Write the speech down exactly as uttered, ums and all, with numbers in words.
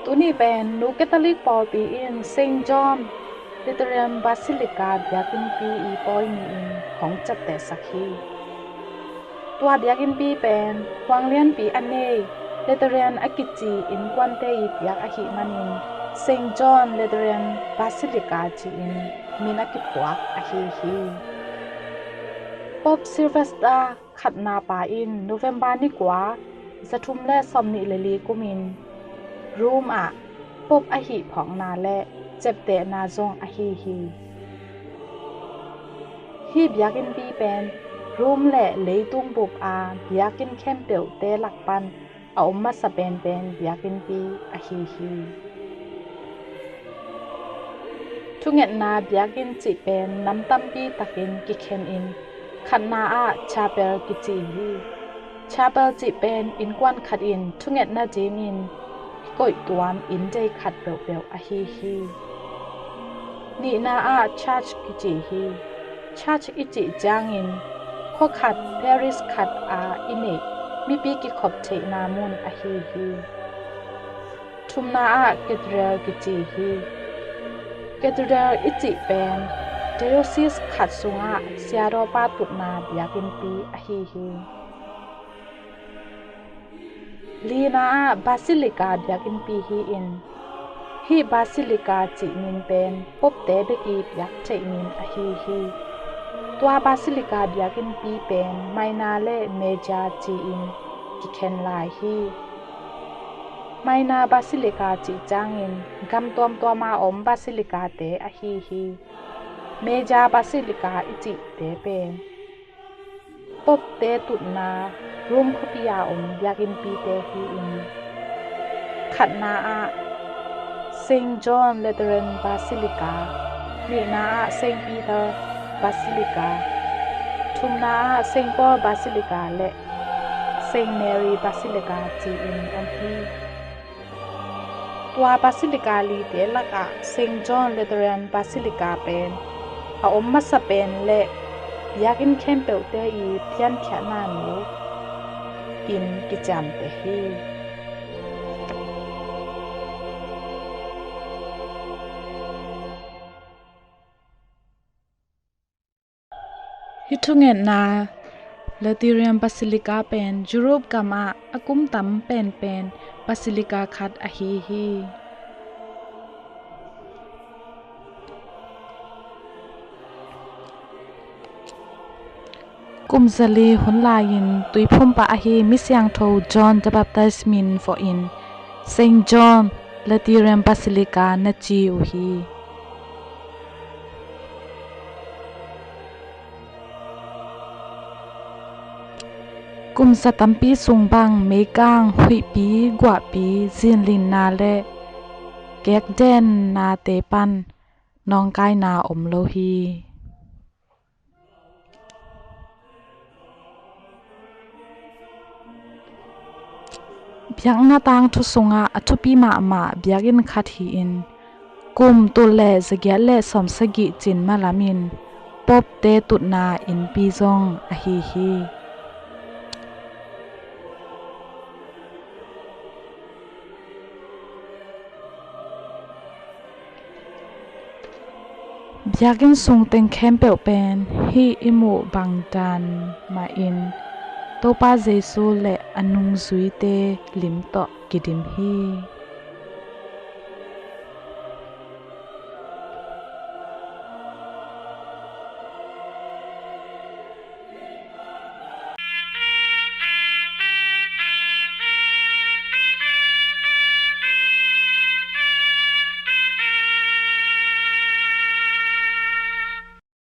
Tuni pen Nu Catholic pawlpi in Saint John Lateran Basilica biakinnpi i pawi ni-in hong ciaptehsak hi. Tua biakinnpi pen huang lianpi a nei Lateran a kici innkuante i biak ahih manin Saint John Lateran Basilica ci-in min a kiphuak ahi hi. Pope Sylvester khatna pa in November ni kua, za thum le sawmnih le li kumin Rome ah Pope ahi phawkna le ciaptehna zong ahi hi. Hih biakinnpi pen Rome le leitung bup a biakinn khempeuhte lak pan a om masa penpen biakinnpi ahi hi. Thungetna biakinn cih pen nam tampi takin kikhenin khatna ah chapel kici hi. Chapel cih pen innkuan khat in thungetna dingin kikoihtuam inndei khat peuhpeuh ahi hi. Nihna ah church kici hi. Church i cih ciangin khua khat, parish khat a i neih mipi kikhop theihna mun ahi hi. Thumna ah cathedral kici hi. Cathedral i cih pen diocese khat sungah siadawpa tutna biakinnpi ahi hi. Lina ah basilica biakinnpi hi-in, hih basilica cih min pen popte bek i biak theih min ahi hi. Tua basilica biakinnpi pen minor le major ci-in kikhen lai hi. Minor basilica cih ciangin gam tuamtuama om basilicate ahi hi. Major basilica i cihte pen popte tutna Rome khuapi a om biakinnpite hi-in, khatna ah Saint John Lateran Basilica, nihna ah Saint Peter Basilica, thumna ah Saint Paul Basilica le Saint Mary Basilica ci-in om hi. Tua basilica lite lakah Saint John Lateran Basilica pen a om masa pen le biakinn khempeuhte i piankhiatna nu in kiciamteh hi. Hih thungetna Lateran Basilica pen Europe gam ah a kum tam penpen basilica khat ahi hi. Kum zali hun lai-in tuiphum pah ahi misiangtho John the Baptist min vawhin Saint John Lateran Basilica na ci uh hi. Kum za tampi sung bang meikang, huihpi, guahpi, zinlinna le kekdennate pan nawngkaina om lo hi. Biakna tangthu sungah a thupi mahmah biakinn khat hi-in kum tul le zagiat le sawmsagih cin malamin popte tutna innpi zong ahi hi. Biakinn sung teng khempeuh pen hih i muh bangdan mahin Topa Jesu le a nungzuite lim tawh kidim hi.